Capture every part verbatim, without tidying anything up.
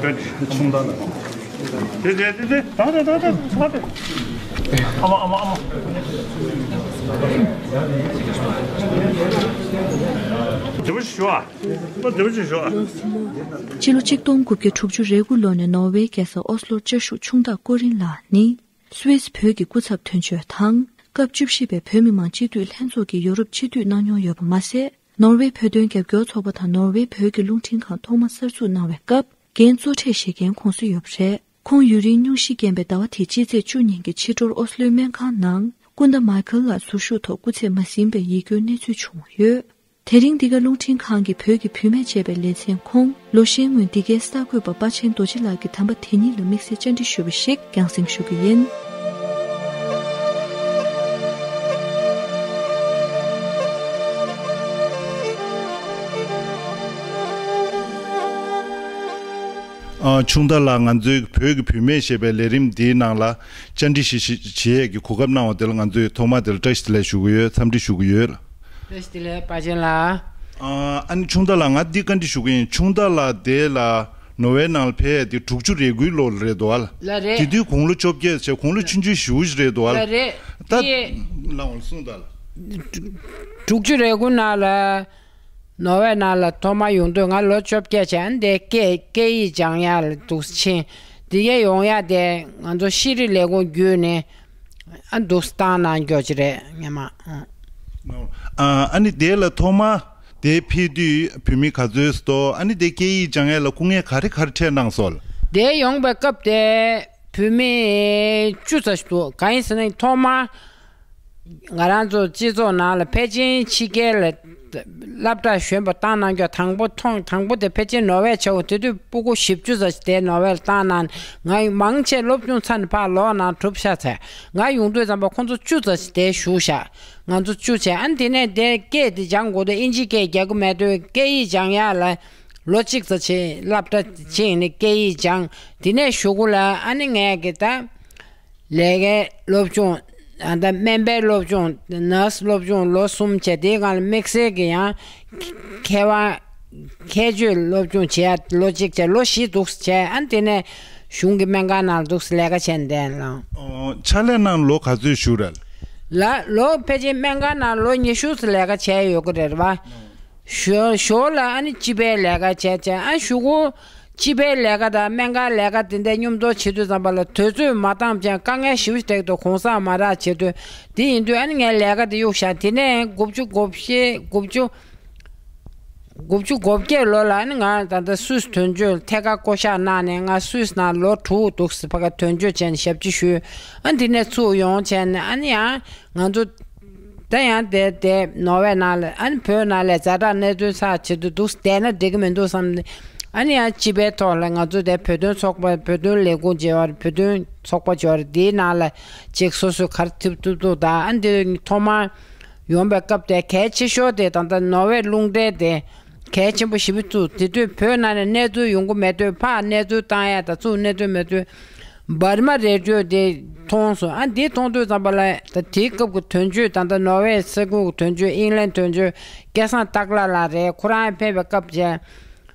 དེ་དེ་དེ་དེ་ད་ད་ད་ད་ད་དེ། ཨ་མ་ཨ་མ་ཨ་མ། དེ་བ་ཞུ་ཨ། ཨ་དེ་བ་ཞུ་ཨ། ཕྱི་ལོ་ཆིག་སྟོང་དགུ་བརྒྱ་དྲུག་ཅུ་རེ་དགུ་ལོ་ནས་ནོར་ཝེ་རྒྱལ་ས་ཨོ་སློར་བཅའ་བཞུགས་ཆུང་བདག་ཀོ་རིན་ལགས་ནི། སུད་སི་བོད་ཀྱི་སྐུ་ཚབ་དོན་གཅོད་དང་། སྐབས་བཅུ་བཞི་པའི་བོད་མི་མང་སྤྱི་འཐུས་ལྷན་ཚོགས་ཀྱིས་ཡོ་རོབ་སྤྱི་འཐུས་གནང་མྱོང་ཡོད་པ་མ་ཟད། ནོར་ཝེ་བོད་དོན་རྒྱབ་སྐྱོར་ཚོགས་པ་དང་ནོར་ཝེ་བོད་ཀྱི་རླུང་འཕྲིན་ཁང་ཐོག་མ་གསར་འཛུགས་གནང་བའི་སྐབས། འགན་གཙོ་གྲས་བཞེས་མཁན་ཁོངས་སུ་ཡོད་པ་རེད། ཁོང་ཡུན་རིང་སྙུང་གཞི་རྐྱེན་པས་ཟླ་བ་དེའི་སྤྱི་ཚེས་བཅུ་ཉིན་གྱི་ཕྱི་དྲོར་ཨོ་སློའི་སྨན་ཁང་ནང་སྐུ་ཟླ་མཱི་ཁལ་ལགས་ཟུར་བཞུགས་ཐོག་སྐུ་ཚེ་མ་ཟིན་པའི་ཡིད་སྐྱོའི་གནས་ཚུལ་བྱུང་ཡོད། དེ་རིང་འདི་ག་རླུང་འཕྲིན་ཁང་གི་བོད་ཀྱི་བུད་མེད་ཅེས་པའི་ལེ་ཚན་ཁོང་ལོ་ཤས་སྔོན་འདི་གའི་གསར་འགོད་པ་དཔའ་ཆེན་རྡོ་རྗེ་ལགས་ཀྱིས་དམ་པ་དེ་ཉིད་ལ་དམིགས་བསལ་བཅར་འདྲི་ཞུས་པ་ཞིག་རྒྱང་སྲིང་ཞུ་རྒྱུ་ཡིན། ཨ། ཆུང་བདག་ལགས། ང་ཚོའི་བོད་ཀྱི་བུད་མེད་ཞེས་པའི་ལས་རིམ་འདིའི་ནང་ལ་བཅར་འདྲི་ཞིག་བྱེད་ཡས་ཀྱི་གོ་སྐབས་གནང་བ་དེ་ལ་ང་ཚོས་ཐོག་མ་དེ་ལ་བཀྲ་ཤིས་བདེ་ལེགས་ཞུ་གི་ཡོད། འཚམས་འདྲི་ཞུ་གི་ཡོད། བཀྲ་ཤིས་བདེ་ལེགས་དཔའ་ཆེན་ལགས། ཨ་ནི་ཆུང་བདག་ལགས། ང་འདི་བཀའ་འདྲི་ཞུ་གི་ཡིན། ཆུང་བདག་ལགས་དེ་ལ་ནོར་ཝེ་ནང་ལ་ཕེབས་ཡས་དེ་དྲུག་ཅུ་རེ་དགུའི་ལོ་ལ་རེད་འདུག་ཨ། ལགས་རེད། དེ་དུས་དགུང་ལོ་བཅོ་བརྒྱད་བྱས། དགུང་ལོ་ཆུང་ཆུང་ཞེ་པོ་ཞིག་རེད་འདུག་ཨ། ལགས་རེད། ད་དེ་ལགས་འོང་གསུངས་དང་། དྲུག་ཅུ་རེ་དགུ་ནང་ལ། ནོར་ཝེ་ནང་ལ་ཐོག་མ་ཡོང་དུས་ང་ལོ་བཅོ་བརྒྱད་བྱས། ཨ་ནི་དེ་སྐད་སྐད་ཡིག་སྦྱང་ཡག་ལ་འདུག་ཕྱིན། དེ་གའི་ཡོང་ཡག་དེ་ང་ཚོ་ཤེས་རིག་ལས་ཁུངས་བརྒྱུད་ནས་ཨ་འདུག་བཏང་གནང་རྒྱུ་ཅིག་རེད་སྔོན་མ། ཨ་ནི་དེ་ལ་ཐོག་མ་དེ་ཕེབས་དུས་བུད་མེད་ག་ཚོད་འདུག་ཨ་ནི་དེ་སྐད་ཡིག་སྦྱང་ཡག་ལ་སྐུ་ངལ་ག་རེ་ག་རེ་འཕྲད་གནང་སོང་ལགས། དེ་ཡོང་པའི་སྐབས་དེ་བུད་མེད་བཅུ་ཙམ་ཞིག་འདུག་གང་ཡིན་ཟེར་ན་ཐོག་མ། ང་རང་ཚོ་སྤྱི་ཚོགས་ནང་ལ་ཕལ་ཆེར་ཕྱི་རྒྱལ་ལ་སློབ་གྲྭ་གཞོན་པ་བཏང་གནང་རྒྱུ་དང་པོ་མཐོང་། དང་པོ་དེ་ཕལ་ཆེར་ནོར་ཝེ་བྱས། འོ་དེ་དུས་སྤུ་གུ་བཞི་བཅུ་ཙམ་ཞིག་དེ་ནོར་ཝེ་ལ་བཏང་གནང་། ང་མང་ཆེ་སློབ་སྦྱོང་ཚར་ནས་ཕར་ལོག་གནང་གྲུབ་ཤག་ཚར། ང་ཡོང་དུས་ཙམ་པ་ཁོང་ཚོ་བཅུ་ཙམ་ཞིག་དེ་བཞུགས་ཤག་ང་ཚོ་བཅུ་བྱས། ཨ་ནི་དེ་ནས་དེ་སྐད་དེ་སྦྱང་དགོས་དུས་དབྱིན་ཇི་སྐད་རྒྱག་གི་མེད་དུས་སྐད་ཡིག་སྦྱང་ཡག་ལ་ལོ་གཅིག་ཙམ་བྱས། སློབ་གྲྭ་ཕྱིན་ནས་སྐད་ཡིག་སྦྱངས། དེ་ནས་གཞུག་གུ་ལ་ཨ་ནི་ངས་ཀྱི་ད། ལས་ཀའི་སློབ་སྦྱོང་། ཨ་ད་སྨན་པའི་སློབ་སྦྱོང་། ནར་སི་སློབ་སྦྱོང་ལོ་གསུམ་བྱས། དེའི་སྒང་ལ་དམིགས་བསལ་གྱི་ཡང་མཁས་དབང་ཁྱད་ཆོས་སློབ་སྦྱོང་བྱས་ལོ་གཅིག་བྱས། ལོ་བཞི་འདུག་བྱས། ཨ་དེ་ནས་གཞུང་གི་སྨན་ཁང་ནང་འདུག་ལས་ཀ་བྱས་ནས་བསྡད་ལ། ཨོ། ཕྱག་ལས་གནང་ལོ་ག་ཚོད་བཞུགས་རེད། ལ་ལོ་ཕལ་ཆེར་སྨན་ཁང་ནང་ལོ་ཉི་ཤུ་ཙམ་ལས་ཀ་བྱས་ཡོད་ཀྱི་རེད་བ། ཞོ་ཞོར་ལ་ཨ་ནི་སྤྱི་པའི་ལས་ཀ་བྱས་བྱས། ཨ་གཞུག་གུ་སྤྱི་པའི་ལས་ཀ་དང་སྨན་ཁང་ལས་ཀ་དེ་འདྲ་མཉམ་དུ་བྱེད་དུས་ཙམ་པ་ལ་དུས་ཚོད་མ་འདང་བྱས་དཀའ་ངལ་ཞེ་པོ་ཞིག་འཕྲད་འདུག་གུང་སེང་མ་རག་བྱེད་དུས། དེ་ཡིན་དུས་ཨ་ནི་ངས་ལས་ཀ་དེ་གཡུགས་བཞག་དེ་ནས་དགུ་བཅུ་གོ་བཞི་དགུ་བཅུ་དགུ་བཅུ་གོ་བརྒྱད་ལོ་ལ་ཨ་ནི་ང་ད་ལྟ་སུད་སི་དོན་གཅོད་ཐད་ཀར་བསྐོ་གཞག་གནང་ནས། ང་སུད་སི་ནང་ལོ་དྲུག་འདུག་ཕ་ག་དོན་གཅོད་བྱས་ནས་ཞབས་ཕྱི་ཞུས། ཨ་ནི་དེ་ནས་ཚུར་ཡོང་བྱས་ནས་ཨ་ནི་ཡང་། ང་ཚོ་ད་ཡང་དེ་དེ་ནོར་ཝེ་ནང་ལ་ཨ་ནི་བོད་ནང་ལ་ཛ་དྲག་གནས་ཚུལ་ཚགས་ཆེད་དུ་འདུག་བསྡད་ན་འགྲིག་གི་མི་འདུག་བསམ་ནས། ཨ་ནི་ཡང་སྤྱི་པའི་ཐོག་ལ་ང་ཚོ་དེ་བོད་དོན་ཚོགས་པ། བོད་དོན་ལས་ཁུངས་བྱས་པ་རེད། བོད་དོན་ཚོགས་པ་བྱས་པ་རེད། དེའི་ནང་ལ་ཅིག་སོ་སོས་ག་རེ་ཐུབ་ཐུབ་ཐུབ་དང་། ཨ་ནི་དེ་ཐོག་མར་ཡོང་པའི་སྐབས་དེ་གལ་ཆེ་ཤོས་དེ་ད་ལྟ་ནོར་ཝེ་རླུང་འཕྲིན་དེ་གལ་ཆེན་པོ་ཞེ་པོ་བཙུགས། དེ་དུས་བོད་ནང་ནས་གནས་ཚུལ་ཡོང་གི་མེད་དུས་ཕར་གནས་ཚུལ་བཏང་ཡ་དང་ཚུར་གནས་ཚུལ་མེད་དུས། འབར་མ་རེ་ཌི་ཡོ་དེ་མཐོང་སོང་། ཨ་འདི་མཐོང་དུས་ཙམ་པ་ལ་ད་དེའི་སྐབས་ཀྱི་དོན་གཅོད། ད་ལྟ་ནོར་ཝེ་ས་ཁུལ་གྱི་དོན་གཅོད། ཨིང་ལན་དོན་གཅོད་སྐལ་བཟང་སྟག་ལྷ་ལགས་རེད། ཁོ་རང་ཕེབས་པའི་སྐབས་བྱས།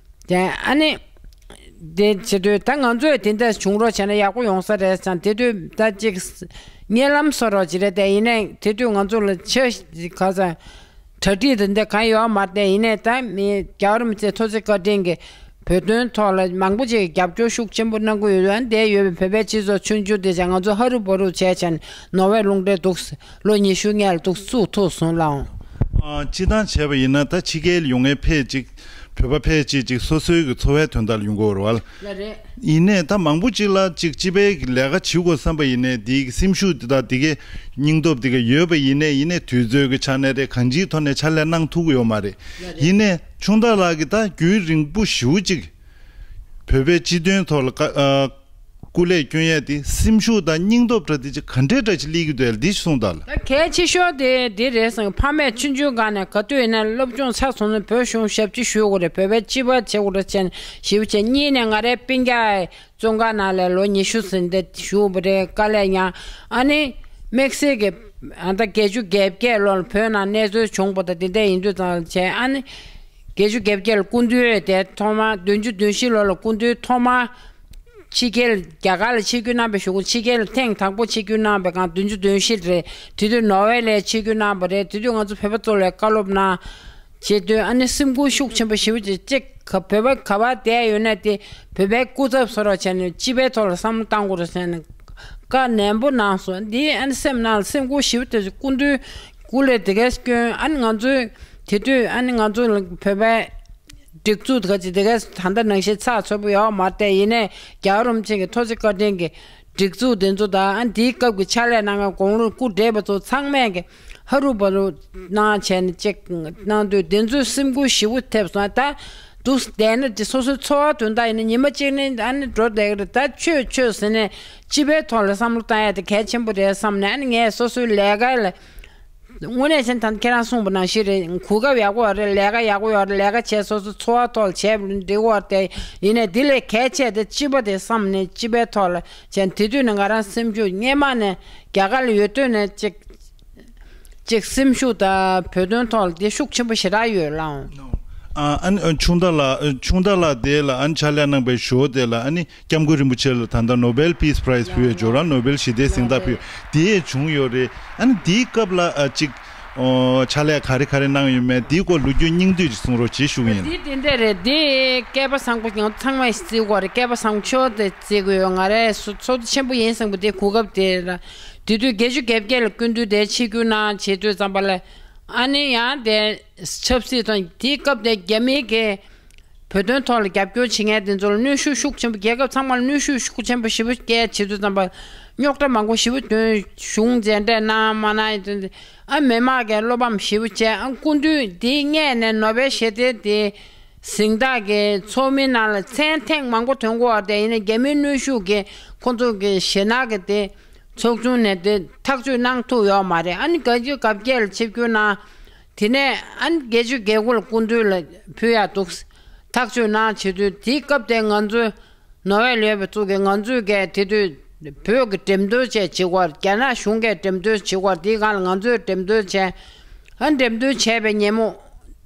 དེ་ཨ་ནི་དེ་བྱེད་དུས་ད་ང་ཚོས་དེ་འདྲ་བྱུང་རོགས་བྱས་ན་ཡག་པོ་ཡོང་ས་རེད་བསམ། དེ་དུས་ད་ཅིག་རྨི་ལམ་བཟོ་རོགས་བྱེད་རེད་དེ། ཡིན་ནའི་དེ་དུས་ང་ཚོ་ལ་ཆ་ག་ས། གྲ་སྒྲིག་དེ་འདྲ་གང་ཡོད་མ་རེད་དེ། ཡིན་ནའི་ད་མི་རྒྱལ་བ་རིན་པོ་ཆེ་ཐུགས་རྗེ་བཀའ་དྲིན་གྱིས་བོད་དོན་ཐོག་ལ་མང་པོ་ཅིག་རྒྱབ་སྐྱོར་ཤུགས་ཆེན་པོ་གནང་གི་ཡོད། ཨ་འདིར་ཡོད་པའི་བོད་པའི་སྤྱི་ཚོགས་ཆུང་ཆུང་དེ་ཚོ་ང་ཚོ་ཧ་རུ་བ་རུ་བྱས་བྱས་ནས་ནོར་ཝེ་རླུང་འཕྲིན་འདུག་ལོ་ཉི་ཤུ་སྔོན་ལ་འདུག་བཙུགས་ཐུབ་སོང་ལགས་འོང་། ཨ། སྤྱིར་བཏང་བྱས་པ་ཡིན་ན་ད་ཕྱི་རྒྱལ་ཡོང་མཁན་ཕལ་ཆེར་བོད་པ་ཕལ་ཆེར་ཅིག་སོ་སོའི་གི་འཚོ་བའི་དོན་དག་ལ་ཡོང་གི་ཡོད་རེད་བ། ལགས་རེད། ཡིན་ནའི་ད་མང་པོ་ཅིག་ལ་ཅིག་སྤྱི་པའི་ལས་ཀ་བྱེད་དགོས་བསམ་པ་ཡིན་ནའི་དེའི་སེམས་ཤུགས་དེ་དང་དེ་གའི་སྙིང་སྟོབས་དེ་ག་ཡོད་པ་ཡིན་ནའི། ཡིན་ནའི་དུས་ཚོད་ཀྱི་ཆ་ནས་རེད། གང་ཅིའི་ཐོག་ནས་ཕྱག་ལས་གནང་ཐུབ་ཀྱི་ཡོད་མ་རེད། ལགས་རེད། ཡིན་ནའི་ཆུང་བདག་ལགས་ཀྱིས་ད་རྒྱུན་རིང་པོ་ཞེ་པོ་ཅིག་བོད་པའི་སྤྱི་དོན་ཐོག་ལ་བཀའ་ཨ་སྐུ་ལས་བསྐྱོན་ཡས་དེ་སེམས་ཤུགས་དང་སྙིང་སྟོབས་འདྲ་དེ་ཅིག་ག་འདྲའི་འདྲ་ཅིག་སླེབས་ཀྱི་འདུག་ལགས། འདི་གསུངས་དང་ལགས། ད་གལ་ཆེ་ཤོས་དེ་འདི་རེད་བསམ། ཕ་མས་ཆུང་ཆུང་སྒང་ནས་ག་དུས་ཡིན་ན་སློབ་སྦྱོང་ཚར་སོང་ན་བོད་གཞུང་ཞབས་ཕྱི་ཞུ་དགོས་རེད། བོད་པའི་སྤྱི་པ་བྱེད་དགོས་རེད་བྱས་ནས་ཞེ་པོ་བྱས། གཉིས་ནས་ང་རའི་སྤུན་ཀྱག་བཙོན་ཁང་ནང་ལ་ལོ་ཉི་ཤུ་ཟིན་ཏེ་བཞུགས་པ་རེད། དཀའ་ལས་མྱངས། ཨ་ནི་དམིགས་བསལ་གྱི་ཨ་ད་བརྒྱད་ཅུ་གྱ་བརྒྱད་ལོར་བོད་ནང་གནས་ཚུལ་བྱུང་བ་དང་དེ་འདྲ་ཡིན་དུས་ཙང་བྱས། ཨ་ནི་ བརྒྱད་ཅུ་གྱ་བརྒྱད་ལ་སྐུ་མདུན་དེ་ཐོག་མ་བདུན་ཅུ་དོན་བཞི་ལོ་ལ་སྐུ་མདུན་ཐོག་མ་ཕྱི་རྒྱལ་རྒྱ་གར་ལ་ཆིབས་བསྒྱུར་གནང་བའི་གཞུག་གུ་ཕྱི་རྒྱལ་ལ་ཐེངས་དང་པོ་ཆིབས་བསྒྱུར་གནང་བའི་སྒང་བདུན་ཅུ་དོན་བཞི་རེད། དེ་དུས་ནོར་ཝེ་ལ་ཆིབས་བསྒྱུར་གནང་བ་རེད། དེ་དུས་ང་ཚོ་བོད་པ་ཚོ་ལ་བཀའ་སློབ་གནང་བྱེད་དུས་ཨ་ནི་སེམས་འགུལ་ཤུགས་ཆེན་པོ་ཞེ་པོ་ཅིག་ཅིག་ག་བོད་པ་ག་པར་བསྡད་ཡོད་ན་དེ་བོད་པའི་སྐུ་ཚབ་བཟོ་རོགས་བྱས་ནས་སྤྱི་པའི་ཐོག་ལ་བསམ་བློ་བཏང་དགོས་རེད་ཟེར་ནས་བཀའ་ནན་པོ་གནང་སོང་། འདི་ཨ་ནི་སེམས་ནང་ལ་སེམས་འགུལ་ཞེ་པོ་དེ་སྐུ་མདུན་སྐུ་ལས་དེ་གས་སྐྱོན་ཨ་ནི་ང་ཚོའི་དེ་དུས་ཨ་ནི་ང་ཚོ་བོད་པའི་སྒྲིག་འཛུགས་དེ་ག་ཅིག་དེ་གས་ད་ལྟ་ནང་བཞིན་ཚགས་ཚུད་པོ་ཡོད་མ་རེད་དེ། ཡིན་ནའི་རྒྱལ་བ་རིན་པོ་ཆེ་གི་ཐུགས་རྗེ་བཀའ་དྲིན་གྱི་སྒྲིག་འཛུགས་དེ་ཚོ་དང་ཨ་ནི་དེའི་སྐབས་ཀྱི་ཕྱག་ལས་གནང་མཁན་དགུང་ལོ་སྐུ་བགྲེས་པ་ཚོ་ཚང་མས་ཀྱི་ཧ་རུ་བ་རུ་གནང་བྱས་ནས་ཅིག་གནང་དུས་དེ་ཚོའི་སེམས་འགུལ་ཞེ་པོ་ཐེབས་སོང་། ད་འདུག་བསྡད་ན་དེ་སོ་སོའི་འཚོ་བ་དོན་དག་ཡིན་ན་ཉི་མ་གཅིག་ནི་ཨ་ནི་འགྲོ་བསྡད་ཀྱི་རེད། ད་ཆོས་ཆོས་ཟེར་ནས་སྤྱི་པའི་ཐོག་ལ་བསམ་བློ་བཏང་ཡ་དེ་གལ་ཆེན་པོ་རེད་བསམ་ནས་ཨ་ནི་ངས་སོ་སོའི་ལས་ཀ་ལ་དངོས་གནས་བྱས་ན་ད་ཁྱེད་རང་གསུངས་པ་ནང་བཞིན་རེད། གོ་སྐབས་ཡག་པོ་ཡོད་རེད། ལས་ཀ་ཡག་པོ་ཡོད་རེད། ལས་ཀ་བྱས་སོ་སོ་འཚོ་བ་ཐོག་ལ་བྱས་པ་འགྲིག་གི་ཡོད་རེད། ཡིན་ནའི་དེ་ལས་གལ་ཆེ་དེ་སྤྱི་པ་དེ་བསམ་ནས་སྤྱི་པའི་ཐོག་ལ་བྱས་དེ་དུས་ནས་ང་རང་སེམས་ཤུགས་སྔས་མ་ནས་རྒྱ་གར་ལ་ཡོད་དུས་ནས་ཅིག་ཅིག་སེམས་ཤུགས་དང་བོད་དོན་ཐོག་ལ་དེ་ཤུགས་ཆེན་པོ་ཞེ་དྲག་ཡོད་ལགས། ཨ་ཨ་ནི་ཨ་ཆུང་བདག་ལགས། ཨ་ཆུང་བདག་ལགས་དེ་ལ་ཨ་ནི་ཕྱག་ལས་གནང་པའི་ཞོར་དེ་ལ་ཨ་ནི་སྐྱབས་མགོན་རིན་པོ་ཆེ་ལ་ད་ལྟ་ནོ་བེལ་ཕིས་པ་རའིཛ་ཕུལ་བའི་ཇོ་རང་ནོ་བེལ་ཞི་བདེའི་གཟེངས་རྟགས་ཕུལ་དེ་བྱུང་ཡོད་རེད། ཨ་ནི་དེའི་སྐབས་ལ་ཨ་ཅིག་ཨོ་ཕྱག་ལས་ག་རེ་ག་རེ་གནང་ཡོད་མེད་དེའི་སྐོར་ལོ་རྒྱུས་སྙིང་བསྡུས་ཅིག་གསུང་རོགས་བྱེད་ཞུ་གི་ཡིན། དེ་དེ་འདྲ་རེད། དེ་སྐལ་པ་བཟང་པོ་ཡང་ཚང་མས་བརྩི་དགོས་རེད། སྐལ་པ་བཟང་ཤོས་དེ་བརྩི་དགོས་ཡོད། ང་རའི་ཚོ་ཚོགས་འདུ་ཆེན་པོ་ཡིན་བསམ་གི་དེ་གོ་སྐབས་དེ་ལ་དེ་དུས་བརྒྱད་ཅུ་གྱ་བརྒྱད་ལ་སྐུ་མདུན་དེ་ཆིབས་བསྒྱུར་གནང་བྱེད་དུས་ཙམ་པ་ལ་ཨ་ནི་ཡང་དེ་ཆབ་སྲིད་དང་དེའི་སྐབས་དེ་རྒྱ་མིའི་གི་བོད་དོན་ཐོག་ལ་རྒྱབ་སྐྱོར་བྱེད་མཁན་དེ་ཚོ་ལ་གནོན་ཤུགས་ཤུགས་ཆེན་པོ། རྒྱལ་ཁབ་ཚང་མ་ལ་གནོན་ཤུགས་ཤུགས་ཆེན་པོ་ཞེ་པོ་སྐྱེལ་བྱེད་དུས་ཙམ་པ་རྙོག་དྲ་མང་པོ་ཞེ་པོ་ཐོན། གཞུང་མཇལ་འཕྲད་གནང་མ་གནང་ཡིན་དུས་ཨ་མི་མང་གི་བློ་ཕམ་ཞེ་པོ་བྱས། ཨ་སྐུ་མདུན་དེའི་སྔས་ནས་ནོ་བེལ་ཞི་བདེ་དེ་གཟེངས་རྟགས་ཀྱི་ཚོགས་མི་ནང་ལ་མཚན་ཐེངས་མང་པོ་ཐོན་གོ་བ་དེ་ཡིན་ན་རྒྱ་མིའི་གནོན་ཤུགས་ཀྱིས་ཁོང་ཚོ་གི་ཞེད་སྣང་གི་དེ་ཚོགས་ཆུང་ནས་དེ་ཐག་གཅོད་གནང་ཐུབ་ཡོད་མ་རེད། ཨ་ནི་བརྒྱད་ཅུ་གྱ་བརྒྱད་ལ་ཆིབས་བསྒྱུར་གནང་། དེ་ནས་ཨ་ནི་བརྒྱད་ཅུ་གྱ་དགུ་ལ་སྐུ་མདུན་ལ་ཕུལ་ཡག་འདུག་ཐག་གཅོད་གནང་བྱེད་དུས་དེའི་སྐབས་དེ་ང་ཚོའི་ནོར་ཝེ་ལ་ཡོད་པའི་ཚོ་གིས་ང་ཚོས་གས་དེ་དུས་བོད་ཀྱི་འགྲེམས་སྟོན་བཅས་བྱེད་དགོས། རྒྱ་ནག་གཞུང་གིས་འགྲེམས་སྟོན་བྱེད་དགོས། དེའི་སྒང་ལ་ང་ཚོས་འགྲེམས་སྟོན་བྱས། ཨ་འགྲེམས་སྟོན་བྱས་པའི་ཉིན་མོ་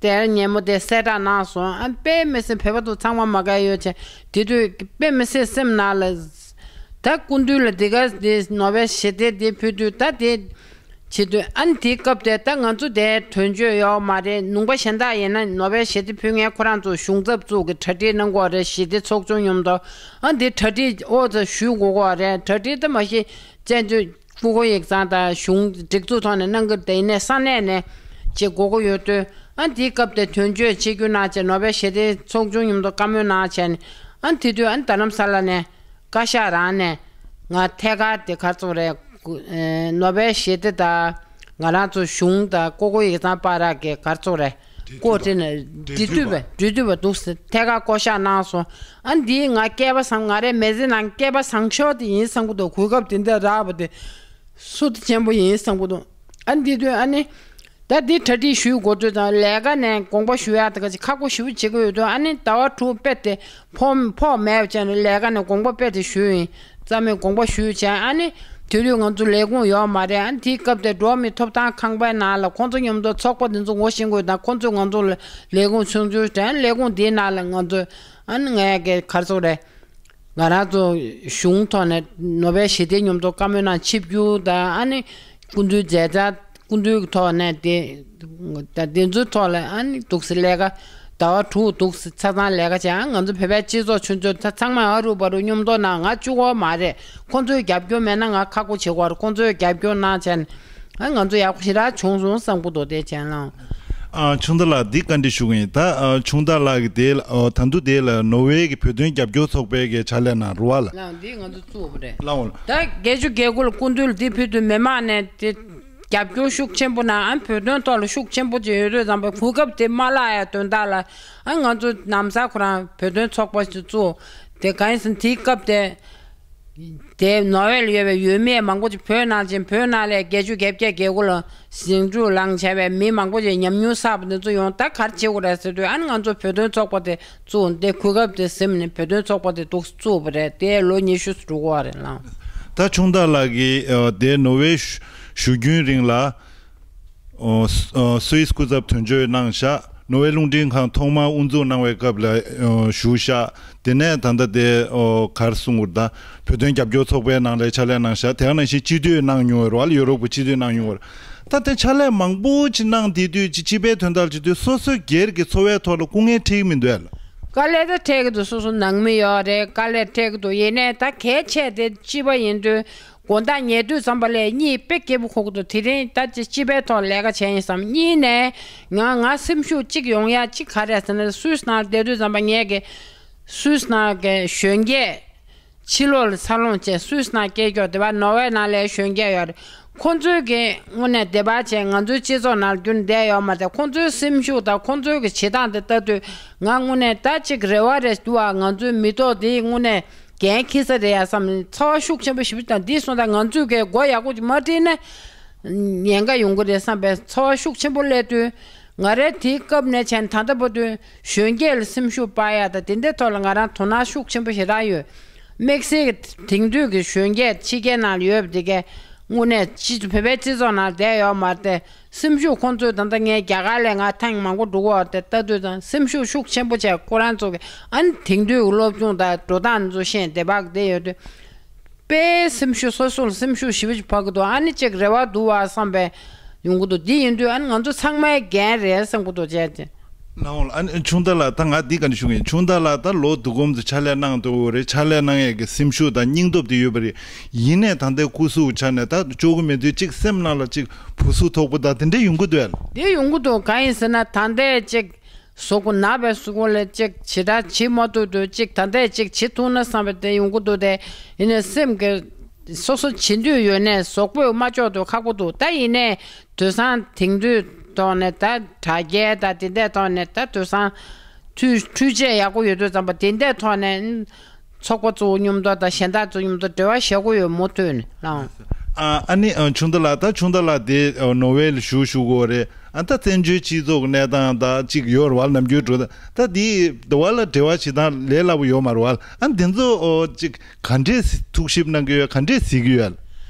དེར་ཉིན་མོ་དེ་གསལ་བསྒྲགས་གནང་སོང་། ཨ་དཔེ་མི་སྲིད་བོད་པ་ཚོ་ཚང་མ་མ་དགའ་ཡོད་ཅེས་དེ་དུས་དཔེ་མི་སྲིད་སེམས་ནང་ལ་ད་སྐུ་མདུན་ལ་དེ་ག་དེ་ནོ་བེལ་ཞི་བདེ་དེ་ཕུལ་དུས་ད་དེ་བྱེད་དུས་ཨ་ནི་དེའི་སྐབས་དེ་ད་ང་ཚོ་དེ་དོན་གཅོད་ཡོད་མ་རེད། ལུང་པ་གཞན་དག་ཡིན་ན་ནོ་བེལ་ཞི་བདེ་ཕུལ་མཁན་ཁོ་རང་ཚོ་གཞུང་ཚབ་ཚོ་གི་གྲ་སྒྲིག་གནང་དགོས་རེད། ཞི་བདེ་ཚོགས་ཆུང་མཉམ་དུ་ཨ་འདི་གྲ་སྒྲིག་ཨོ་ཙི་ཞུ་དགོས་ཀྱི་རེད། གྲ་སྒྲིག་ད་མ་གཞི་བཙན་བྱོལ་སྐུ་ཁོ་ཡིག་ཚང་དང་གཞུང་སྒྲིག་འཛུགས་ཐོག་ནས་གནང་གི་དེ་ནས་ས་གནས་ནས་བྱེད་དགོས་ཀྱི་ཡོད་དུས་ཨ་འདིའི་སྐབས་དེ་དོན་གཅོད་ཆིབས་བསྒྱུར་གནང་བྱས་ནོ་བེལ་ཞི་བདེ་ཚོགས་ཆུང་མཉམ་དུ་བཀའ་མོལ་གནང་བྱས་ནས་ཨ་དེ་དུས་ཨ་རྡ་རམ་ས་ལ་ནས་བཀའ་ཤག་རང་ནས་ང་ཐད་ཀར་དེ་ག་རེ་ཟེར་དགོས་རེད། ནོ་བེལ་ཞི་བདེ་དང་ང་རང་ཚོ་གཞུང་དང་སྐུ་ཁོ་ཡིག་ཚང་བར་གྱི་ག་རེ་ཟེར་དགོས་རེད། འབྲེལ་མཐུད་པ། འབྲེལ་མཐུད་པ། འབྲེལ་མཐུད་པ་འདུག་སེ་ཐད་ཀར་བསྐོ་བཞག་གནང་སོང་། ཨ་འདིའི་ང་སྐལ་པ་བཟང་། ང་རའི་མི་ཚེ་ནང་སྐལ་པ་བཟང་ཤོས་དེ་ཡིན་བསམ་གྱི་འདུག་གོ་སྐབས་དེ་འདྲ་རག་པ་དེ་སུ་དེ་ཆེན་པོ་ཡིན་བསམ་གྱི་འདུག་ཨ་འདི་དུས་ཨ་ནི་ད་འདི་གྲ་སྒྲིག་ཞུ་དགོས་དུས་དང་ལས་ཀ་ནས་དགོངས་པ་ཞུ་ཡག་དེ་ག་ཅིག་ཁག་པོ་ཞེ་པོ་བྱེད་ཀྱི་ཡོད་དུས་ཨ་ནི་ཟླ་བ་དྲུག་དཔེ་དེ་ཕོག་ཕོག་མེད་པ་བྱས་ནས་ལས་ཀ་ནས་དགོངས་པ་དཔེ་དེ་ཞུས་ཡིན། རྩ་མེད་དགོངས་པ་ཞུས་བྱས་ཨ་ནི་དེ་དུས་ང་ཚོ་ལས་ཁུངས་ཡོད་མ་རེད། ཨ་ནི་དེའི་སྐབས་དེ་འགྲོ་བ་མིའི་ཐོབ་ཐང་ཁང་པའི་ནང་ལ་ཁོང་ཚོ་མཉམ་དུ་ཚོགས་པ་དེ་ཚོ་ངོ་ཤེས་དགོས་དང་ཁོང་ཚོས་ང་ཚོ་ལ་ལས་ཁུངས་ཆུང་ཆུང་དྲན་ལས་ཁུངས་དེའི་ནང་ལ་ང་ཚོ་ཨ་ནི་ངས་ག་རེ་ཟེར་དགོས་རེད། ང་རང་ཚོ་གཞུང་ཐོག་ནས་ནོ་བེལ་ཞི་བདེ་མཉམ་དུ་བཀའ་མོལ་གནང་ཆིབས་བསྒྱུར་དང་ཨ་ནི་སྐུ་མདུན་མཛད་འཆར་སྐུ་མདུན་གྱི་ཐོག་ནས་དེ་ད་དེ་ཚོའི་ཐོག་ལ་ཨ་ནི་འདུག་སེ་ལས་ཀ་ཟླ་བ་དྲུག་འདུག་སེ་ཆ་ཚང་ལས་ཀ་བྱས། ཨ་ང་ཚོ་བོད་པའི་སྤྱི་ཚོགས་ཆུང་ཆུང་ད་ཚང་མ་ཨ་རུ་བ་རུ་མཉམ་དུ་གནང་། ང་གཅིག་པོ་མ་རེད། ཁོང་ཚོའི་རྒྱབ་སྐྱོར་མེད་ན་ང་ཁག་པོ་བྱེད་དགོས་རེད། ཁོང་ཚོའི་རྒྱབ་སྐྱོར་གནང་བྱས་ནས་ཨ་ང་ཚོ་ཡག་པོ་ཞེ་དྲག་བྱུང་སོང་བསམ་གྱི་འདུག་དེ་བྱས་ན། ཨ་ཆུང་བདག་ལགས་འདི་བཀའ་འདྲི་ཞུ་གི་ཡིན། ད་ཨ་ཆུང་བདག་ལགས་ཀྱིས་དེ་ལ་ཨ་ད་དུང་དེ་ལ་ནོར་ཝེ་གི་བོད་དོན་རྒྱབ་སྐྱོར་ཚོགས་པའི་གི་ཕྱག་ལས་གནང་རུ་བ་ལ། ལགས་འདི་ང་ཚོ་བཙུགས་པ་རེད། ལགས་འོང་། ད་བརྒྱད་ཅུ་གྱ་དགུ་ལ་སྐུ་མདུན་ལ་འདི་ཕུལ་དུས་མི་མང་ནས་དེ་རྒྱབ་སྐྱོར་ཤུགས་ཆེན་པོ་གནང་། ཨ་བོད་དོན་ཐོག་ལ་ཤུགས་ཆེན་པོ་ཅིག་ཡོད་དུས་ཙམ་པ་གོ་སྐབས་དེ་མ་བརླག་ཡ་དོན་དག་ལ་ཨ་ང་ཚོ་ནམ་ཟླ་ཁོ་རང་བོད་དོན་ཚོགས་པ་ཞིག་བཙུགས། དེ་གང་ཡིན་ཟེར་ན་དེའི་སྐབས་དེ། དེ་ནོར་ཝེ་ལ་ཡོད་པའི་ཡུལ་མི་མང་པོ་ཅིག་བོད་ནང་ཕྱིན། བོད་ནང་ལ་བརྒྱད་ཅུ་གྱ་བརྒྱད་གྱ་དགུ་ལ་ཟིང་འཁྲུག་ལངས་བྱས་པའི་མི་མང་པོ་ཅིག་ཉམས་མྱོང་བསགས་པ་འདི་ཚོ་ཡོང་། ད་ག་རེ་བྱེད་དགོས་རེད་ཟེར་དུས་ཨ་ནི་ང་ཚོ་བོད་དོན་ཚོགས་པ་དེ་བཙུགས། དེ་གོ་སྐབས་དེ་ཟིན་ནས་བོད་དོན་ཚོགས་པ་དེ་འདུག་བཙུགས་པ་རེད། དེ་ལོ་ཉི་ཤུ་ཙམ་འགྲོ་གི་ཡོད་རེད་ལགས། ད་ཆུང་བདག་ལགས་ཀྱིས་ཨ་དེ་ནོར་ཝེ་བཞུགས་རྒྱུན་རིང་ལ་ཨ་སུད་སི་སྐུ་ཚབ་དོན་གཅོད་གནང་བཞག་ནོར་ཝེ་རླུང་འཕྲིན་ཁང་ཐོག་མར་དབུ་འཛུགས་གནང་བའི་སྐབས་ལ་ཨ་བཞུགས་ཤག་དེ་ནས་ད་ལྟ་དེ་ཨོ་གར་སོང་བར་ད་བོད་དོན་རྒྱབ་སྐྱོར་ཚོགས་པའི་ནང་ལ་ཕྱག་ལས་གནང་ཤག་དེ་ག་ནང་བཞིན་སྤྱི་འཐུས་གནང་མྱོང་བར་བ་ལ་ཡོ་རོབ་ཀྱི་སྤྱི་འཐུས་གནང་མྱོང་བར། ད་ལྟ་ཕྱག་ལས་མང་པོ་ཅིག་གནང་བསྡད་དུས་ཅིག་སྤྱི་པའི་དོན་དག་བྱེད་དུས་སོ་སོའི་སྒེར་གྱི་འཚོ་བའི་ཐོག་ལ་སྐུ་ངལ་འཕྲད་ཀྱི་མི་འདུག་ཨ། དཀའ་ལས་ད་འཕྲད་ཀྱི་འདུག་སོ་སོ་ནང་མི་ཡོད་རེད། དཀའ་ལས་འཕྲད་ཀྱི་འདུག་ཡིན་ནའི་ད་གལ་ཆེ་དེ་སྤྱི་པ་ཡིན་དུས་དགོང་དག་ཉལ་དུས་ཙམ་པ་ལས་གཉིད་དཔེ་སྐྱིད་པོ་ཁུག་འདུག་དེ་རིང་ད་ཅི་སྤྱི་པའི་ཐོག་ལས་ཀ་བྱས་ཡིན་བསམ། གཉིས་ནས་ང་ང་སེམས་ཤུགས་གཅིག་ཡོང་ཡ་གཅིག་ག་རེ་ཟེར་ན། སུད་སི་ནང་བསྡད་དུས་ཙམ་པ་ངས་ཀྱི་སུད་སི་ནང་གི་གཞོན་སྐྱེས་ཕྱི་ལོགས་ལ་འཚར་ལོངས་བྱས་སུད་སི་ནང་སྐྱེས་མགྱོགས་དེ་བ་ནོར་ཝེ་ནང་ལས་གཞོན་སྐྱེས་ཡོད་རེད། ཁོང་ཚོས་ཀྱི་དངོས་གནས་བདེ་བ་བྱས་ང་ཚོའི་སྤྱི་ཚོགས་ནང་རྒྱུན་བསྡད་ཡོད་མ་རེད། ཁོང་ཚོའི་སེམས་ཤུགས་དང་ཁོང་ཚོའི་གི་བྱེད་སྟངས་དེ་ལྟ་དུས་ང་དངོས་གནས་ད་ཅིག་རེ་བ་རེ་འདུག་ཨ། ང་ཚོའི་མི་ཐོག་དེའི་དངོས་གནས་འགན་འཁྱེར་ས་རེད་ཡ་བསམ། ཚོར་བ་ཤུགས་ཆེན་པོ་ཞེ་པོ་དང་འདི་སོང་ཙང་ང་ཚོས་ཀྱི་མགོ་ཡག་པོ་ཅིག་མ་དཀྲིས་ན་ཉེན་ཁ་ཡོང་གི་རེད་བསམ་པའི་ཚོར་བ་ཤུགས་ཆེན་པོ་སླེབས་དུས། ང་རའི་དེའི་སྐབས་ནས་བྱས་ནས་ད་ལྟ་བར་དུ་གཞོན་སྐྱེས་ལ་སེམས་ཤུགས་སྤར་ཡ་དང་དེ་འདྲའི་ཐོག་ལ་ང་རང་དོ་སྣང་ཤུགས་ཆེན་པོ་ཞེ་དྲག་ཡོད། དམིགས་བསལ་གྱི་དེང་དུས་ཀྱི་གཞོན་སྐྱེས་ཕྱི་རྒྱལ་ནང་ལ་ཡོད་པ་དེ་གས་དངོས་གནས་སྤྱི་བོད་པའི་སྤྱི་ཚོགས་ནང་བསྡད་ཡོད་མ་རེད་དེ། སེམས་ཤུགས་ཁོང་ཚོས་ད་ལྟ་ངས་རྒྱ་གར་ལ་ང་ཐེངས་མང་པོ་འགྲོ་གི་ཡོད་རེད་དེ། ལྟ་དུས་ཙང་སེམས་ཤུགས་ཤུགས་ཆེན་པོ་བྱས་ཁོ་རང་ཚོ་གི་ཨ་ནི་དེང་དུས་ཀྱི་སློབ་སྦྱོང་དང་འགྲོ་སྟངས་ཚོ་ཤེས་བདེ་བག་བདེ་ཡོད་དུས། དཔེ་སེམས་ཤུགས་སོ་སོ་ལ་སེམས་ཤུགས་ཞེ་པོ་ཅིག་འཕར་གི་འདུག་ཨ་ནི་ཅིག་རེ་བ་འདུག་བ་བསམ་པའི་ཡོང་གི་འདུག་འདི་ཡིན་དུས་ཨ་ནི་ང་ཚོ་ཚང་མའི་འགན་རེད་བསམ་གི་འདུག་བྱས་ཏེ། ལགས་འོང་ལགས། ཨ་ནི་ཆུང་བདག་ལགས་ད་ང་འདི་ག་ནས་ཞུ་གི་ཡིན། ཆུང་བདག་ལགས་ད་ལོ་དུ་གོམ་དུ་ཕྱག་ལས་གནང་འདུག་རེད། ཕྱག་ལས་གནང་ཡས་ཀྱི་སེམས་ཤུགས་དང་སྙིང་སྟོབས་དེ་ཡོད་པ་རེད། ཡིན་ནའི་ད་ལྟའི་སྐུ་གཟུགས་ཆ་ནས་ད་ལྕོགས་གི་མེད་དུས་ཅིག་སེམས་ནང་ལ་ཅིག་བུ་སུ་དོག་པོ་དང་དེ་འདྲ་ཡོང་གི་འདུག་ཨ། དེ་ཡོང་གི་འདུག་གང་ཡིན་ཟེར་ན་ད་ལྟའི་ཅིག་གཟུགས་པོ་ན་བའི་གཟུགས་པོ་ལ་ཅིག་ཇི་ལྟར་བྱེད་མ་ཐུབ་དུས་ཅིག་ད་ལྟའི་ཅིག་བྱེད་ཐུབ་ན་བསམ་པ་དེ་ཡོང་གི་འདུག་དེ་ཡིན་ནའི་སེམས་ཀྱི་སོ་སོ་བྱེད་འདོད་ཡོད་ནའི་གཟུགས་པོས་མ་ལྕོགས་དུས་ཁག་པོ་འདུག་ད་ཡིན་ནའི་དུས་སང་དེང་དུས་ཐོག་ནས་ད་དྲ་རྒྱའི་ད་དེ་འདྲའི་ཐོག་ནས་ད་དུས་སང་འཕྲུལ་འཕྲུལ་ཆས་ཡག་པོ་ཡོད་དུས་ཙམ་པ་དེ་འདྲའི་ཐོག་ནས་ཚོགས་པ་ཚོ་མཉམ་དུ་དང་གཞན་དག་ཚོ་མཉམ་དུ་འབྲེལ་བ་བྱེད་དགོས་ཡོད་མུ་མཐུད་ནས་ལགས། ཨ་ཨ་ནི་ཨ་ཆུང་བདག་ལགས་ད་ཆུང་བདག་ལགས་དེ་ཨ་ནོར་ཝེ་ལ་བཞུགས་བཞུགས་ཀྱི་ཡོད་རེད། ཨ་ད་བཙན་བྱོལ་སྤྱི་ཚོགས་ཀྱི་གནས་སྟངས་ད་ཅིག་ཡོད་རེད་བ། ནམ་རྒྱུན་འགྲོ་ད་ད་དེ་དེ་བ་ལ་འབྲེལ་བ་བྱེད་སྟངས་ལས་སླ་པོ་ཡོད་མ་རེད་བ། ཨ་འདི་ཚོ་ཨོ་ཅིག་ག་འདྲས་ཐུགས་ཞིབ་གནང་གི་ཡོད། ག་འདྲས་གཟིགས་ཀྱི་ཡོད།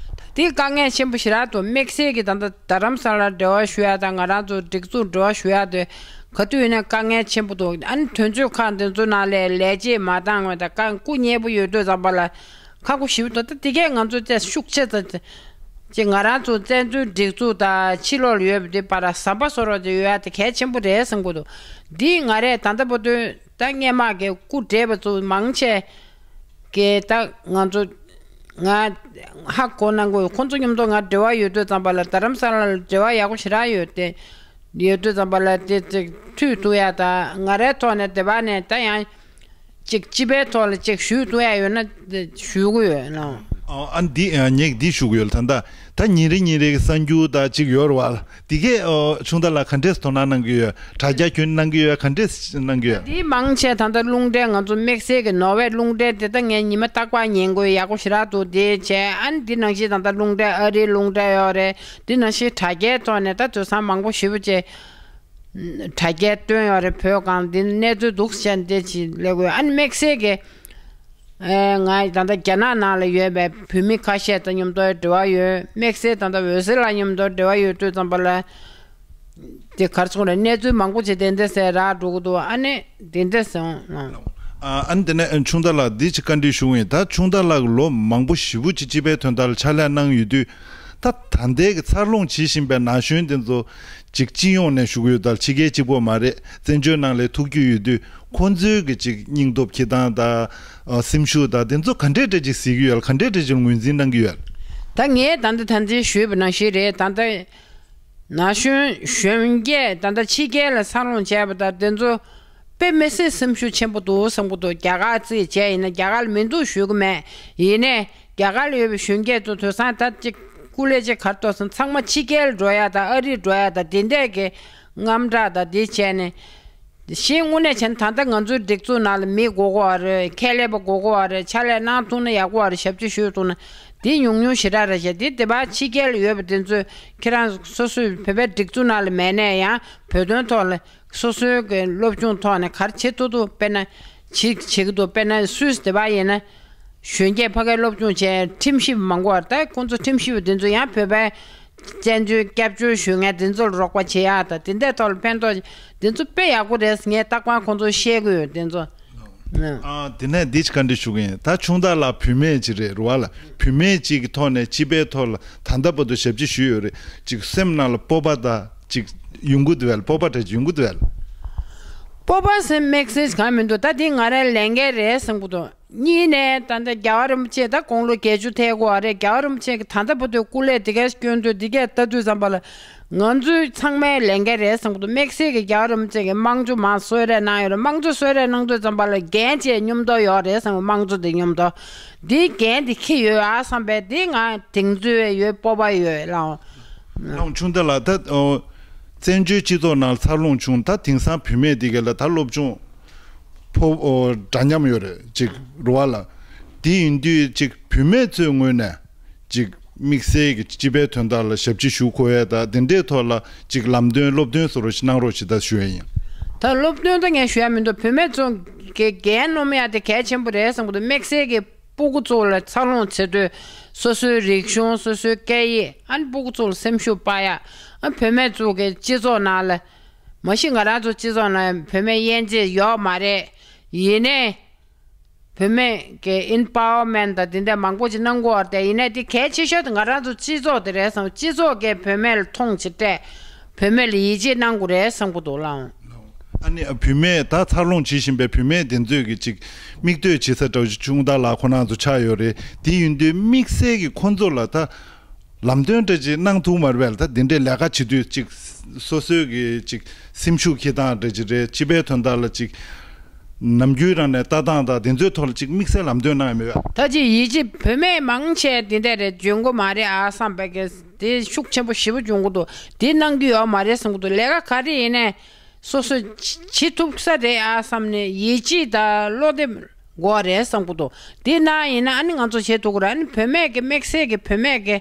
དེ་དཀའ་ངལ་ཆེན་པོ་ཞེ་དྲག་འདུག་དམིགས་བསལ་གྱི་ད་ལྟ་རྡ་རམ་ས་ལར་འབྲེལ་བ་ཞུ་ཡ་དང་ང་རང་ཚོ་སྒྲིག་འཛུགས་འབྲེལ་བ་ཞུ་ཡ་དེ་ག་དུས་ཡིན་ན་དཀའ་ངལ་ཆེན་པོ་འདུག་ཨ་ནི་དོན་གཅོད་ཁག་འདི་ཚོ་ནང་ལས་ལས་བྱེད་མ་འདང་བ་དང་རྐང་སྐུ་མཉེལ་པོ་ཡོད་དུས་ཙམ་པ་ལ་ཁག་པོ་ཞེ་པོ་འདུག་ད་དེ་གས་ང་ཚོ་བཅས་ཤུགས་ཆེ་ཙམ་ཅིག་ང་རང་ཚོ་བཙན་བྱོལ་སྒྲིག་འཛུགས་དང་ཕྱི་ལོགས་ལ་ཡོད་པ་དེ་བར་ཟམ་པ་བཟོ་རོགས་ཅིག་ཡོད་ཡ་དེ་གལ་ཆེན་པོ་རེད་བསམ་གྱི་འདུག་འདི་ང་རས་ད་ལྟ་བར་དུ་ད་སྔས་མ་གི་སྐུ་བགྲེས་པ་ཚོ་མང་ཆེ་གི་ད་ང་ཚོ་ང་ཧ་གོ་གནང་དགོས། ཁོང་ཚོ་མཉམ་དུ་ང་འབྲེལ་བ་ཡོད་དུས་ཙམ་པ་ལ་རྡ་རམ་ས་ལ་ལ་འབྲེལ་བ་ཡག་པོ་ཞེ་དྲག་ཡོད་དེ། ཡོད་དུས་ཙམ་པ་ལ་དེ་ཅིག་མཐུད་ཐུབ་ཡ་ད་ང་རའི་ཐོག་ནས་དེ་བ་ནས་ད་ཡང་ཅིག་སྤྱི་པའི་ཐོག་ལ་ཅིག་ཞུས་ཐུབ་ཡ་ཡོད་ན་ཞུ་གི་ཡོད་ལགས། ཨ་འདི་ངས་འདི་ཞུ་གི་ཡོད་ལ་ད་ལྟ། ད་ཉིན་རེ་ཉིན་རེ་གི་གསར་འགྱུར་ད་ཅིག་ཡོད་རེད་བ། འདི་གས་ཨོ་ཆུང་བདག་ལགས་ག་འདྲས་དོ་སྣང་གནང་གི་ཡོད། དྲ་རྒྱ་ཁྱོན་གནང་གི་ཡོད། ག་འདྲས་གནང་གི་ཡོད། འདི་མང་ཆེ་ད་ལྟ་རླུང་འཕྲིན་ང་ཚོ་དམིགས་བསལ་གྱི་ནོར་ཝེ་རླུང་འཕྲིན་དེ་ད་ངས་ཉི་མ་རྟག་པར་ཉན་དགོས་ཡག་པོ་ཞེ་དྲག་འདུག་དེ་བྱས་ཨ་ནི་འདི་ནང་བཞིན་ད་ལྟ་རླུང་འཕྲིན་ཨ་རིའི་རླུང་འཕྲིན་ཡོད་རེད། འདི་ནང་བཞིན་དྲ་རྒྱའི་ཐོག་ནས་ད་དུས་སང་མང་པོ་ཞེ་པོ་ཅིག་དྲ་རྒྱའི་བཏོན་ཡོད་རེད། བོད་སྒང་འདི་གནས་ཚུལ་འདུག་ཟེར་འདི་ཅིག་ལས་དགོས། ཨ་ནི་དམིགས་བསལ་གྱི་ཨེ་ང་ད་ལྟ་རྒྱ་ནག་ནང་ལ་ཡོད་པའི་བོད་མི་ཁ་ཤས་དང་མཉམ་དུ་འབྲེལ་བ་ཡོད། དམིགས་བསལ་ད་ལྟ་འོད་ཟེར་ལགས་མཉམ་དུ་འབྲེལ་བ་ཡོད་དུས་ཙམ་པ་ལ་དེ་གར་སོང་རེད། གནས་ཚུལ་མང་པོ་ཅིག་དེ་འདྲ་ཟེར་རག་འགྲོ་གི་འདུག་ཨ་ནི་དེ་འདྲ་སོང་ཨ། ཨ་ནི་དེ་ནས་ཆུང་བདག་ལགས་འདི་ཅིག་བཀའ་འདྲི་ཞུ་ཡིན། ད་ཆུང་བདག་ལགས་ལོ་མང་པོ་ཞེ་པོ་ཅིག་སྤྱི་པའི་དོན་དག་ལ་ཕྱག་ལས་གནང་ཡོད་དུས། ད་ད་ལྟའི་གི་འཚར་ལོངས་བྱེད་བཞིན་པའི་ན་གཞོན་དེ་ཚོ་ཅིག་སྤྱི་ཡོངས་ནས་ཞུ་གི་ཡོད། ད་ཕྱི་རྒྱལ་གཅིག་པོ་མ་རེད། བཙན་བྱོལ་ནང་ལ་ཐུག་རྒྱུ་ཡོད་དུས་ཁོང་ཚོའི་གི་ཅིག་སྙིང་སྟོབས་འཁྱེར་སྟངས་དང་སེམས་ཤུགས་དང་དེ་ཚོ་ག་འདྲས་འདྲས་ཅིག་གཟིགས་ཀྱི་ཡོད། ག་འདྲས་འདྲས་ཅིག་ངོས་འཛིན་གནང་གི་ཡོད། ད་ངས་ད་ལྟ་ད་ལྟའི་ཞུས་པ་ནང་བཞིན་རེད། ད་ལྟ་ན་གཞོན་གཞོན་སྐྱེས་ད་ལྟ་ཕྱི་རྒྱལ་ལ་འཚར་ལོངས་བྱས་པ་དང་དེ་ཚོ་དཔེ་མི་སྲིད་སེམས་ཤུགས་ཆེན་པོ་འདུག་བསམ་གི་འདུག་རྒྱ་གར་རྩིས་བྱས་ཡིན་ན་རྒྱ་གར་ལ་མི་འདུག་ཞུ་གི་མེད། ཡིན་ནའི་རྒྱ་གར་ལ་ཡོད་པའི་གཞོན་སྐྱེས་ཚོ་དུས་སང་ད་ཅིག་སྐུ་ལས་ཅིག་གར་གཏོགས་སོང་ཚང་མ་ཕྱི་རྒྱལ་འགྲོ་ཡ་དང་ཨ་རི་འགྲོ་ཡ་དང་དེ་འདྲས་ཀྱི་རྔམ་སྐྲག་དང་དེ་བྱས་ནས་གཞན་དངོས་གནས་བྱས་ན་ད་ལྟ་ང་ཚོའི་སྒྲིག་འཛུགས་ནང་ལ་མི་དགོས་ཀྱི་ཡོད་རེད། ཁྱད་ལས་པ་དགོས་ཀྱི་ཡོད་རེད། ཕྱག་ལས་གནང་ཐུབ་ན་ཡག་པོ་ཡོད་རེད། ཞབས་ཕྱི་ཞུས་ཐུབ་ན་དེ་ཉུང་ཉུང་ཞེ་དྲག་རེད་བྱས་དེ་དེ་བ་ཕྱི་རྒྱལ་ལ་ཡོད་པ་དེ་ཚོས་ཁྱེད་རང་སོ་སོའི་བོད་པའི་སྒྲིག་འཛུགས་ནང་ལ་མེད་ནའི་ཡང་བོད་དོན་ཐོག་ལ་སོ་སོའི་གི་སློབ་སྦྱོང་ཐོག་ནས་ག་རེ་བྱེད་ཐུབ་ཐུབ་དཔེར་ན་བྱེད་བྱེད་ཀྱི་འདུག་དཔེར་ན་སུད་སི་དེ་བ་ཡིན་ན་གཞོན་སྐྱེས་ཕ་གིར་སློབ་སྦྱོང་བྱས་ཁྲིམས་ཞིབ་མང་པོ་བར་ད་ཁོང་ཚོ་ཁྲིམས་ཞིབ་དེ་ཚོ་ཡང་བོད་པའི་ བཙན་བྱོལ་སྐྱབས་བཅོལ་ཞུ་མཁན་དེ་ཚོ་ལ་རོགས་པ་བྱེད་ཡག་དང་དེ་འདྲའི་ཐོག་ལ་ཕན་ཐོགས་དེ་ཚོ་དཔེ་ཡག་པོ་རེད། ངས་རྟག་པར་ཁོང་ཚོར་བཤད་ཀྱི་ཡོད། དེ་ཚོ། ཨ། དེ་ནས་འདི་བཀའ་འདྲི་ཞུ་གི་ཡིན། ད་ཆུང་བདག་ལགས་བུད་མེད་ཅིག་རེད་རེད་བ་ལ། བུད་མེད་ཅིག་གི་ཐོག་ནས་སྤྱི་པའི་ཐོག་ལ་ད་ལྟ་བར་དུ་ཞབས་ཕྱི་ཞུས་ཡོད་རེད། ཅིག་སེམས་ནང་ལ་སྤོབས་པ་དང་ཅིག་ཡོང་གི་འདུག་བས། སྤོབས་པ་འདྲ་ཅིག་ཡོང་གི་འདུག་བས། སྤོབས་པ་སེམས་དམིགས་བསལ་གང་མི་འདུག་ད་འདི་ང་རའི་ལས་འགན་རེད་བསམ་གྱི་འདུག་གཉིས་ནས་ད་ལྟ་རྒྱལ་བ་རིན་པོ་ཆེ་ད་དགུང་ལོ་བརྒྱད་ཅུ་ཐལ་གྱི་ཡོད་རེད། རྒྱལ་བ་རིན་པོ་ཆེ་གི་ད་ལྟ་བར་དུ་སྐུ་ལས་འདི་གས་སྐྱོན་དུས་འདི་གས་ལྟ་དུས་ཙམ་པ་ལ་ང་ཚོའི་ཚང་མའི་ལས་འགན་རེད་བསམ་གྱི་འདུག་དམིགས་བསལ་གྱི་རྒྱལ་བ་རིན་པོ་ཆེ་གི་དམངས་གཙོ་མར་གསོལ་རས་གནང་ཡོད་རེད། དམངས་གཙོ་གསོལ་རས་གནང་དུས་ཙམ་པ་ལ་འགན་བཅས་མཉམ་དུ་ཡོད་རེད་བསམ་གྱི། དམངས་གཙོ་འདི་མཉམ་དུ་འདིའི་འགན་འདི་འཁྱེར་ཡོད་ཨ་བསམ་པས་འདི་ང་དེང་ཚོད་ཡོད་སྤོབས་པ་ཡོད་ལགས། ལགས་ཆུང་བདག་ལགས། ད་ཨོ་བཙན་བྱོལ་སྤྱི་ཚོགས་ནང་འཚར་ལོངས་བྱུང་། ད་དེང་སང་བུད་མེད་འདི་གས་ལ་ད་སློབ་སྦྱོང་ཕོ་ཨོ་འདྲ་མཉམ་ཡོད་རེད་ཅིག་རེད་བ་ལ། དེ་ཡིན་དུས་ཅིག་བུད་མེད་ཚོའི་ངོས་ནས་ཅིག་དམིགས་བསལ་གྱི་སྤྱི་པའི་དོན་དག་ལ་ཞབས་ཕྱི་ཞུ་དགོས་ཡས་དང་དེ་འདྲའི་ཐོག་ལ་ཅིག་ལམ་སྟོན་སློབ་སྟོན་བཟོ་འདྲ་ཞིག་གནང་རོགས་ཞེས་ད་ཞུ་ཡས་ཡིན། ད་སློབ་སྟོན་ད་ངས་ཞུ་ཡ་མི་འདུག་བུད་མེད་ཚོ་གི་འགན་སློང་ཡ་དེ་གལ་ཆེན་པོ་རེད་བསམ་གྱི་འདུག་དམིགས་བསལ་གྱི་སྤུ་གུ་ཚོ་ལ་འཚར་ལོངས་བྱེད་དུས་སོ་སོའི་རིག་གཞུང་སོ་སོའི་སྐད་ཡིག་ཨ་ནི་སྤུ་གུ་ཚོ་ལ་སེམས་ཤུགས་སྤར་ཡ། ཨ་བུད་མེད་ཚོ་གི་སྤྱི་ཚོགས་ནང་ལ་མ་གཞི་ང་རང་ཚོ་སྤྱི་ཚོགས་ནང་བུད་མེད་དབྱེ་འབྱེད་ཡོད་མ་རེད། ཡིན་ནའི་བུད་མེད་ཀྱི་ཨིམ་པ་ཝར་མེན་ཊི་དང་དེ་འདྲ་མང་པོ་ཅིག་གནང་གི་ཡོད་རེད་དེ། ཡིན་ནའི་དེ་གལ་ཆེ་ཤོས་དེ་ང་རང་ཚོ་སྤྱི་ཚོགས་དེ་རེད་བསམ། སྤྱི་ཚོགས་ཀྱིས་བུད་མེད་ལ་མཐོང་ཆེ་སྤྲད་བུད་མེད་ལ་ཡིད་ཆེས་གནང་དགོས་རེད་བསམ་གྱི་འདུག་ལགས། ཨ་ནི་བུད་མེད་ད་འཚར་ལོངས་བྱེད་བཞིན་པའི་བུད་མེད་དེ་ཚོས་ཀྱི་ཅིག་མིག་ལྟོས་བྱེད་ས་འདྲ་བོ་ཅིག་ཆུང་བདག་ལགས་ཁོ་རང་ཚོ་ཆགས་ཡོད་རེད། དེ་ཡིན་དུས་དམིགས་བསལ་གྱི་ཁོ་ཚོ་ལ་ད་ལམ་སྟོན་འདྲ་ཅིག་གནང་ཐུབ་མ་རེད་པས། ད་དེ་འདྲའི་ལས་ཀ་བྱེད་དུས་ཅིག་སོ་སོའི་གི་ཅིག་སེམས་ཤུགས་འཁྱེར་སྟངས་འདྲ་ཅིག་རེད། སྤྱི་པའི་དོན་དག་ལ་ཅིག་ནམ་རྒྱུན་རང་ནས་ལྟ་སྟངས་དང་དེ་ཚོའི་ཐོག་ལ་ཅིག་དམིགས་བསལ་ལམ་སྟོན་གནང་ཡ་མེད་པས། ད་ཅིག་ཡིད་ཆེས་བུད་མེད་མང་ཆེ་དེ་འདྲ་རེད། འཇོན་གོ་མ་རེད་ཨ་བསམ་པའི་གི་དེ་ཤུགས་ཆེན་པོ་ཞེ་པོ་འབྱུང་གི་འདུག་དེ་གནང་གི་ཡོད་མ་རེད་བསམ་གི་འདུག་ལས་ཀ་ག་རེ་ཡིན་ནའི་སོ་སོ་བྱེད་ཐུབ་ས་རེད་ཨ་བསམ་ནས་ཡིད་ཆེས་དང་བློ་བདེ་དགོས་རེད་བསམ་གི་འདུག་དེ་ན་ཡིན་ན་ཨ་ནི་ང་ཚོ་བྱེད་ཐུབ་ཀྱི་རེད། ཨ་ནི་བུད་མེད་ཀྱི་དམིགས་བསལ་གྱི་བུད་མེད་ཀྱི་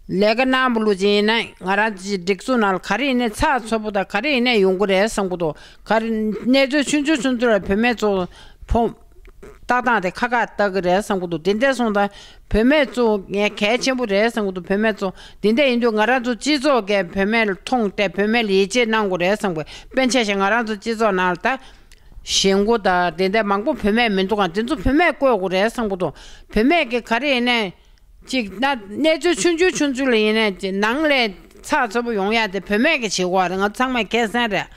ལས་ཀ་གནང་བ་ལུགས་ཅན་ཡིན་ན་ང་རང་ཚོའི་སྒྲིག་འཛུགས་ནང་ལ་ག་རེ་ཡིན་ནའི་ཚགས་ཚུད་པོ་དང་ག་རེ་ཡིན་ནའི་ཡོང་གི་རེད་བསམ་གི་འདུག་ག་རེ་གནས་ཚུལ་ཆུང་ཆུང་ཆུང་ཆུང་ལ་བུད་མེད་ཚོ་ཕོ་ལྟ་སྟངས་དེ་ཁག་ཁག་ལྟ་གི་རེད་བསམ་གི་འདུག་དེ་འདྲ་སོང་ཙང་བུད་མེད་ཚོ་ངས་གལ་ཆེན་པོ་རེད་བསམ་གི་འདུག་བུད་མེད་ཚོ་དེ་འདྲ་ཡིན་དུས་ང་རང་ཚོ་སྤྱི་ཚོགས་ཀྱིས་བུད་མེད་ལ་མཐོང་སྟེ་བུད་མེད་ལ་ཡིད་ཆེས་གནང་དགོས་རེད་བསམ་གི། དཔེར་ན་ཆ་བཞག་ང་རང་ཚོ་སྤྱི་ཚོགས་ནང་ལ་ད་གཞིས་འགོ་དང་དེ་འདྲ་མང་པོ་བུད་མེད་མི་འདུག་ག་དེ་ཚོ་བུད་མེད་བསྐོ་དགོས་རེད་བསམ་གི་འདུག་བུད་མེད་ཀྱི་ག་རེ་ཡིན་ནའི་ཅིག་ན་གནས་ཚུལ་ཆུང་ཆུང་ཆུང་ཆུང་ལ་ཡིན་ནའི་ཅིག་ནང་ལས་ཚགས་ཚུད་པོ་ཡོང་ཡ་དེ་བུད་མེད་ཀྱིས་བྱེད་དགོས་རེད། ང་ཚང་མས་མཁྱེན་གསལ་རེད།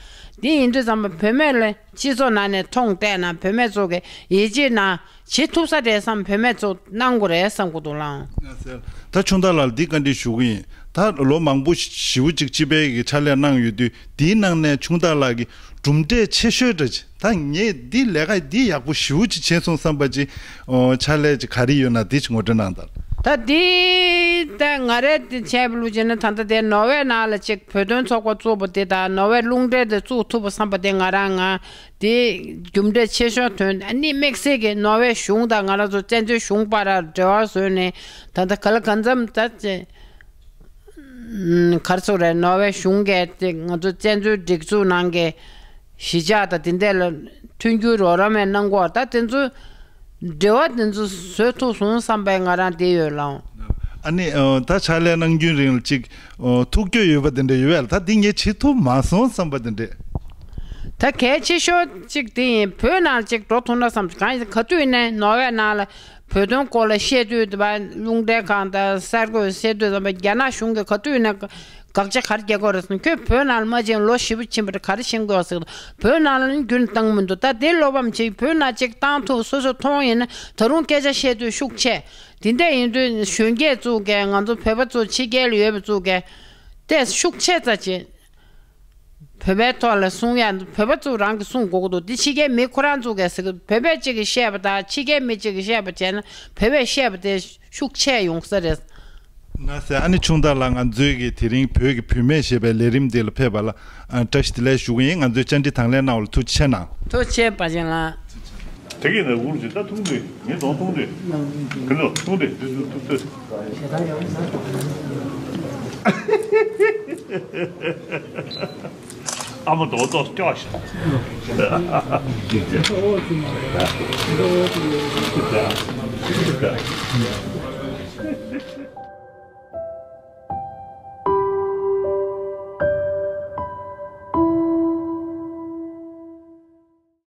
དེ་ཡིན་དུས་ཙམ་པ་བུད་མེད་ལ་སྤྱི་ཚོགས་ནང་ནས་མཐོང་བལྟས་ན་བུད་མེད་ཚོ་གི་ཡིད་ཆེས་ན་བྱེད་ཐུབ་ས་རེད་བསམ། བུད་མེད་ཚོ་གནང་དགོས་རེད་བསམ་གི་འདུག་ལགས། ད་ཆུང་བདག་ལགས་འདི་བཀའ་འདྲི་ཞུ་གི་ཡིན། ད་ལོ་མང་པོ་ཞེ་པོ་ཅིག་སྤྱི་པའི་གི་ཕྱག་ལས་གནང་ཡོད་དུས་འདིའི་ནང་ནས་ཆུང་བདག་ལགས་ཀྱི་གྲུབ་འབྲས་ཆེ་ཤོས་འདྲ་ཅིག་ད་ངས་འདི་ལས་ཀ་འདི་ཡག་པོ་ཞེ་པོ་ཅིག་བྱས་སོང་བསམ་པ་ཅིག་ཨོ་ཕྱག་ལས་ཅིག་ག་རེ་ཡོད་ན་འདི་ཅིག་ངོ་སྤྲོད་གནང་དང་། ད་འདི་ད་ང་རས་འདི་བྱས་པ་ལུགས་བྱས་ན་ད་ལྟ་དེ་ནོར་ཝེ་ནང་ལ་ཅིག་བོད་དོན་ཚོགས་པ་བཙུགས་པ་དེ་དང་ནོར་ཝེ་རླུང་འཕྲིན་དེ་བཙུགས་ཐུབ་པ་བསམ་པ་དེ་ང་རང་ང་དེ་རྒྱུ་འབྲས་ཆེ་ཤོས་ཐོན། ཨ་ནི་དམིགས་བསལ་གྱི་ནོར་ཝེ་གཞུང་དང་ང་རང་ཚོ་བཙན་བྱོལ་གཞུང་བར་འབྲེལ་བ་བཟོས་ནས་ད་ལྟ་ག་ལ་གང་འཚམ་ད་ཅིག་གར་སོགས་རེད། ནོར་ཝེ་གཞུང་གིས་དེ་ང་ཚོ་བཙན་བྱོལ་སྒྲིག་འཛུགས་ནང་གི་གཞིས་ཆགས་དང་དེ་འདྲ་ལ་མཐུན་འགྱུར་རོགས་རམ་ཡང་གནང་གི་ཡོད་རེད། ད་དེ་ཚོ་འབྲེལ་བ་དེ་ཚོ་བཟོ་ཐུབ་སོང་བསམ་པའི་ང་རང་དེ་ཡོད་ལགས། ཨ་ནི་ཨ་ད་ཕྱག་ལས་གནང་རྒྱུན་རིང་ལ་ཅིག་ཨ་ཐུགས་འགྱོད་ཡོད་པ་དེ་འདྲ་ཡོད་པས་ལ། ད་འདི་ངས་བྱེད་ཐུབ་མ་སོང་བསམ་པ་དེ་འདྲ། ད་གལ་ཆེ་ཤོས་གཅིག་དེ་ཡིན། བོད་ནང་གཅིག་འགྲོ་ཐུབ་ན་བསམ། གང་ཡིན་ག་དུས་ཡིན་ནའི་ནོར་ཝེ་ནང་ལ་བོད་དོན་སྐོར་ལ་བཤད་དུས་དེ་བ་རླུང་འཕྲིན་ཁང་དང་གསར་འགོད་བཤད་དུས་ཙམ་པ་རྒྱ་ནག་གཞུང་གིས་ག་དུས་ཡིན་ནའི་དགག་བྱ་ག་རེ་རྒྱག་གི་ཡོད་རེད་ཟེར་ན། ཁྱོད་བོད་ནང་ལ་མ་ཕྱིན་ལོ་བཞི་པོ་ཕྱིན་པ་རེད། ག་རེ་ཤེས་ཀྱི་ཡོད་ཟེར། བོད་ནང་ལ་ནི་རྒྱུན་བཏང་མི་འདུག་ད་དེ་བློ་ཕམ་བྱེད། བོད་ནང་གཅིག་བཏང་ཐུབ་སོ་སོ་མཐོང་ཡིན་ན་ད་རུང་སྐད་ཆ་བཤད་དུས་ཤུགས་ཆེ། དེ་འདྲ་ཡིན་དུས་གཞོན་སྐྱེས་ཚོ་གིས་ང་ཚོ་བོད་པ་ཚོ་ཕྱི་རྒྱལ་ལ་ཡོད་པ་ཚོ་གིས་ཏོག་ཙམ་ཤུགས་ཆེ་ཙམ་བྱེད། བོད་པའི་ཐོག་ལ་གསུང་ཡ། བོད་པ་ཚོ་རང་གིས་གསུང་དགོས་ཀྱི་འདུག་འདི་ཕྱི་རྒྱལ་མི་ཁོ་རང་ཚོ་གིས་ཟེར་གི། བོད་པ་གཅིག་གིས་བཤད་པ་དང་ཕྱི་རྒྱལ་མི་གཅིག་གིས་བཤད་པ་བྱས་ན་བོད་པས་བཤད་པ་དེ་ཤུགས་ཆེ་ཡོང་ས་རེད། ན་ཟེར། ཨ་ནི་ཆུང་བདག་ལགས་ང་ཚོའི་གི་དེ་རིང་བོད་ཀྱི་བུད་མེད་ཞེས་པའི་ལས་རིམ་འདི་ལ་ཕེབས་པ་ལ་ཨ་བཀྲ་ཤིས་བདེ་ལེགས་ཞུ་གི་ཡིན། ང་ཚོའི་བཅར་འདྲི་དང་ལེན་གནང་བ་ལ་ཐུགས་རྗེ་ཆེ་གནང་། ཐུགས་རྗེ་ཆེ་པ་ཅན་ལགས། དེ་གས་ནས་འུར་ཅིག་ད་ཐུང་དུས་ངས་གདོང་ཐུང་དུས་ག་ཚོད་ཐུང་དུས་དུས་ཚོད་ཐུག་ཚོད། ཨ་མ་རྡོག་རྡོག་སྐྱོག་ཤག